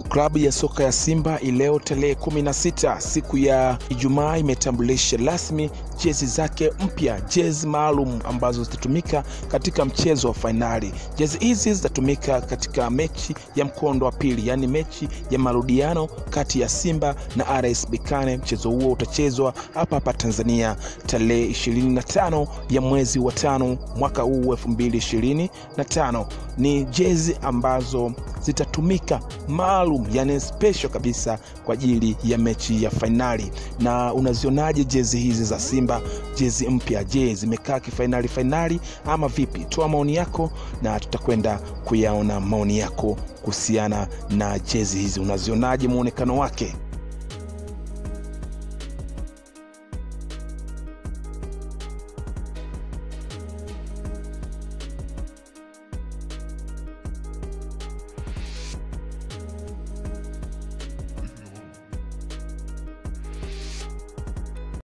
Klabu ya soka ya Simba ileo tarehe 16 siku ya Ijumaa imetambulisha rasmi jezi zake mpya, jezi maalum ambazo zitatumika katika mchezo wa fainali. Jezi hizi zitatumika katika mechi ya mkondo wa pili, yani mechi ya marudiano kati ya Simba na RS Berkane. Mchezo huo utachezwa hapa hapa Tanzania tarehe 25 ya mwezi wa 5 mwaka huu 2025. Ni jezi ambazo zitatumika maalum, yani special kabisa kwa ajili ya mechi ya fainali. Na unazionaje jezi hizi za Simba, jezi mpya? Je, zimekaa kifainali fainali ama vipi? Toa maoni yako na tutakwenda kuyaona maoni yako kuhusiana na jezi hizi. Unazionaje muonekano wake?